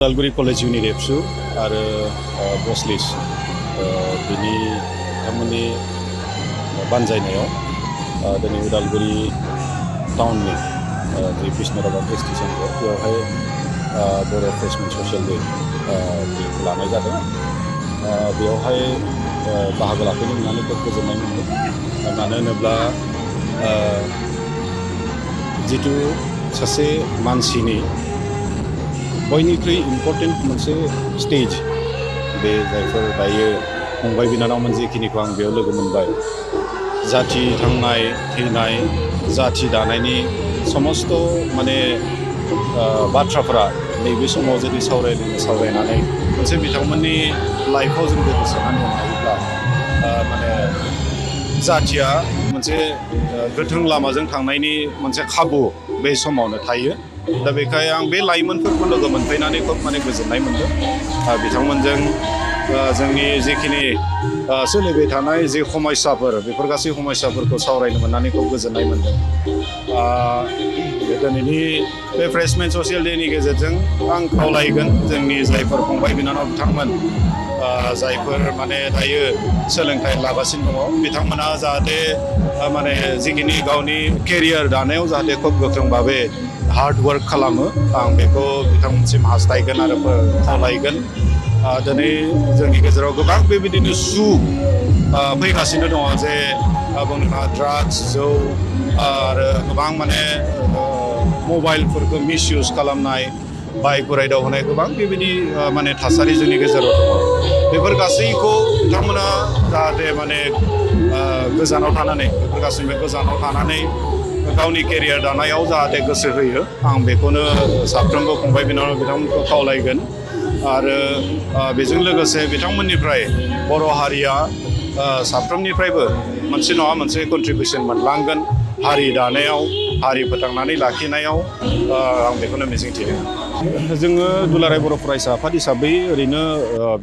Udalguri college इउनिरेपसु आरो बसलिस बिनि बिथांमोननि बानजायनायाव दिनै उदालगुरि टाउननि जे बिष्णुराभात स्टेशनखौ बेवहाय बर' फ्रेशमेन ससियेल डे लानाय जादों। बेवहाय बाहागो लाफैनो मोननानै खोब गोजोननाय मोनदों। मानो होनोब्ला जिथु सासे मानसिनि बयनिख्रुइ इम्पर्टेन्ट मोनसे स्टेज बे जायफोर दायो फंबाय बिनानावमोन जेखिनिखौ आं बेयाव लोगो मोनबाय, जाथि थांनाय थैनाय जाथि दानायनि समस्त माने बाथ्राफोरा नैबे समाव जुदि सावरायनानै मोनसे बिथांमोननि लाइफआव जों जुदि सोनानै हायोब्ला माने जाथिया मोनसे गोथों लामाजों थांनायनि मोनसे खाबु बे समावनो थायो। दा बेखाय आं बे लाइमोनफोरखौ लोगो मोनफैनानै खोब माने गोजोननाय मोनदों। बिथांमोनजों जोंनि जिखिनि सोलिबाय थानाय जे समस्याफोर बेफोर गासै समस्याफोरखौ सावरायनो मोननानै खोब गोजोननाय मोनदों। दिनैनि बे फ्रेशमेन ससियेल डेनि गेजेरजों आं खावलायगोन जोंनि जायफोर फंबाय बिनानाव बिथांमोन जायफोर माने दायो सोलोंथाइ लागासिनो दङ, बिथांमोना जाहाथे माने जिखिनि गावनि केरियार दानायाव जाहाथे खोब गोख्रों भाबे हार्ड वर्क खालामो, आं बेखौ बिथांमोनसिम हास्थायगोन आरो खावलायगोन। दिनै जोंनि गेजेराव गोबां बेबायदिनो फैगासिनो दङ जे बुंनो ड्राग्स जौ आरो गोबां माने मबाइलफोरखौ मिसइउज खालामनाय, बाइक उरायदाव होनाय गोबां बेबायदि माने थासारि जोंनि गेजेराव दङ। बेफोर गासैखौ बिथांमोना जाहाथे माने गोजानाव थानानै बेफोर गासैबो गोजानाव थानानै गावनि केरियार दानायाव जाहाथे गोसो होयो, आं बेखौनो साफ्रोमबो फंबाय बिनानाव बिथांमोनखौ खावलायगोन। आरो बेजों लोगोसे बिथांमोननिफ्राय बर' हारिया साफ्रोमनिफ्रायबो मोनसे नङा मोनसे कन्ट्रिबिउसन मोनलांगोन हारि दानायाव, हारि फोथांनानै लाखिनायाव, आं बेखौनो मिजिंथिदों। जोङो दुलाराय बर' फरायसा आफाद हिसाबै ओरैनो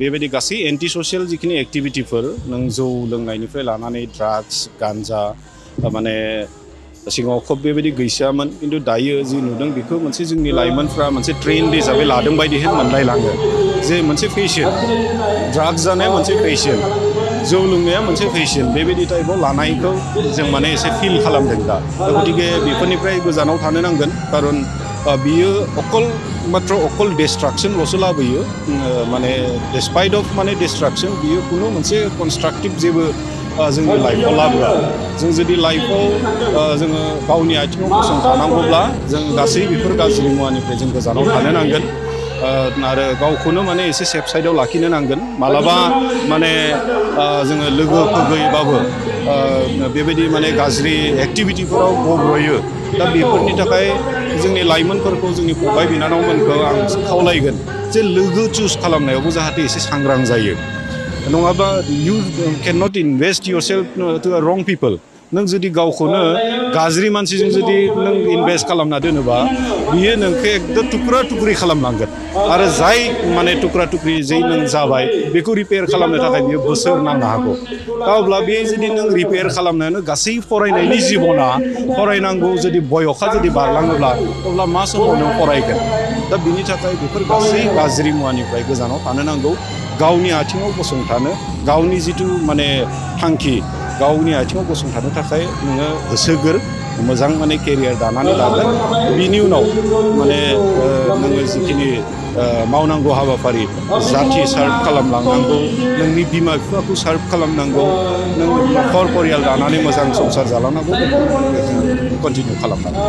बेबायदि गासै एन्टि ससियेल जिखिनि एक्टिभिटिफोर, नों जौ लोंनायनिफ्राय लानानै ड्राग्स गान्जा माने सिगाङाव खोब बेबायदि गैसोआमोन, खिन्थु दायो जि नुदों बेखौ मोनसे जोंनि लाइमोनफ्रा मोनसे ट्रेन्ड हिसाबै लादों बायदिहै मोनलायलाङो। जे मोनसे फेशन, ड्राग्स जानाया मोनसे फेशन, जौ लोंनाया मोनसे फेशन, बेबायदि टाइपआव लानायखौ जों माने एसे फिल खालामदों दा। गतिके बेफोरनिफ्राय गोजानाव थानो नांगोन, खारन बियो अकल डिस्ट्राक्सनल'सो लाबोयो। माने डिस्पाइट अफ माने डिस्ट्राक्सन, बियो खुनु मोनसे कनस्ट्राक्टिभ जेबो जोंनि लाइफआव लाबोआ। जों जुदि लाइफआव जोङो गावनि आथिङाव गसंथानांगौब्ला जों गासै बेफोर गाज्रि मुवानिफ्राय जों गोजानाव थानो नांगोन आरो गावखौनो माने एसे सेफ साइडआव लाखिनो नांगोन। मालाबा माने जोङो लोगोफोर गैयाबाबो बेबायदि माने गाज्रि एक्टिभिटिफोराव गब्र'यो। दा बेफोरनि थाखाय जोंनि लाइमोनफोरखौ, जोंनि फंबाय बिनानावमोनखौ आं खावलायगोन जे लोगो चुज खालामनायावबो जाहाथे एसे सांग्रां जायो। नङाबा you can not invest yourself to a wrong people. नों जुदि गावखौनो गाज्रि मानसिजों जुदि नों इनभेस्ट खालामना दोनोबा, बियो नोंखौ एकदम टुक्रा टुक्रि खालामलांगोन। आरो जाय माने टुक्रा टुक्रि जै नों जाबाय, बेखौ रिपेयार खालामनो थाखाय बियो बोसोर नांनो हागौ। दा अब्ला बे जुदि नों रिपेयार खालामनायानो गासै फरायनायनि जिबना, फरायनांगौ जुदि बयखा जुदि बारलाङोब्ला, अब्ला मा समाव नों फरायगोन? दा बिनि थाखाय बेफोर गासै गाज्रि मुवानिफ्राय गोजानाव थानो नांगौ। गावनि आथिङाव गसंथानो, गावनि जिथु माने थांखि, गावनि आथिङाव गसंथानो थाखाय नोङो होसोगोर, मोजां माने केरियार दानानै लागोन। बिनि उनाव माने नोङो जिखिनि मावनांगौ हाबाफारि, जाथि सार्भ खालामलांनांगौ, नोंनि बिमा बिफाखौ सार्भ खालामनांगौ, नों न'खर परियाल दानानै मोजां संसार जालांनांगौ, कन्टिनिउ खालामनांगौ।